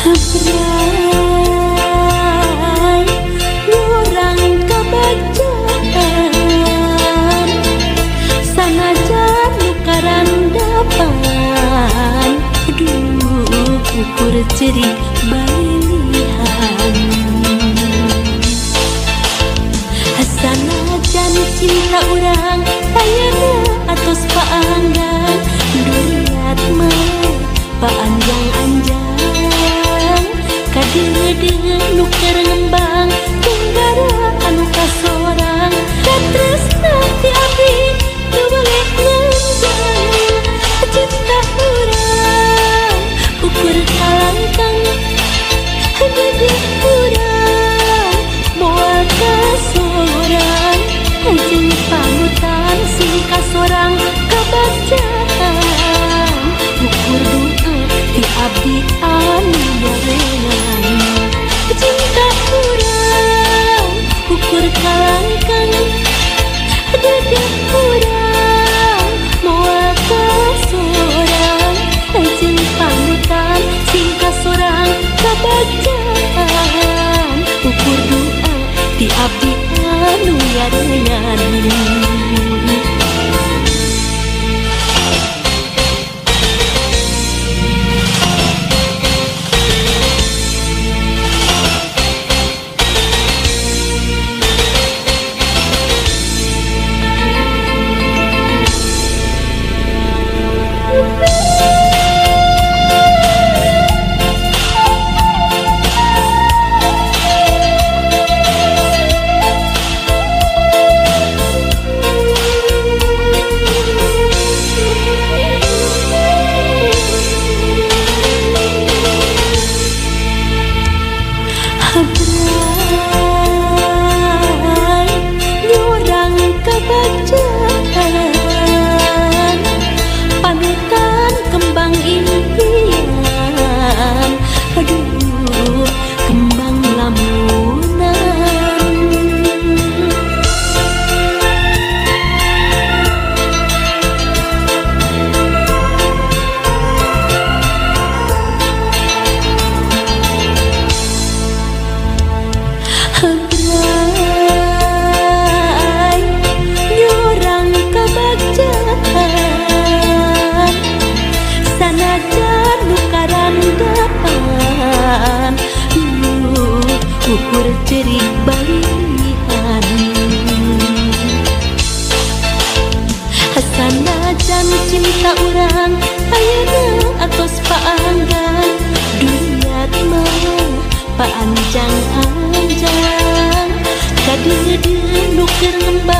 Bray ngurang kebagjaan, sanajan nu karandapan. Aduh, ukur ceurik balilihan. Sanajan cinta urang ayeuna atos paanggang, duriat mah paanjang-anjang. Kadeudeuh nu keur ngembang, tunggara anu kasorang. Katresna ti abdi teu boleh nganjang. Cinta urang ukur kalangkang, dedeh urang moal kasorang. Jeung panutan sing kasorang kabagjaan, ukur doa ti abdi anu nyarengan. Cinta urang ukur kalangkang, dedeh urang moal kasorang. Jeung panutan sing kasorang kabagjaan, ukur doa ti abdi anu nyarengan. Bray ngurang kebagjaan, panutan kembang impian. Aduh, kembang lamunan. Bray ngurang kebagjaan, sanajan nu karandapan. Duh, ukur ceurik balilihan. Sanajan cinta urang ayeuna atos paanggang, duriat mah paanjang-anjang. Kadeudeuh nu keur ngembang.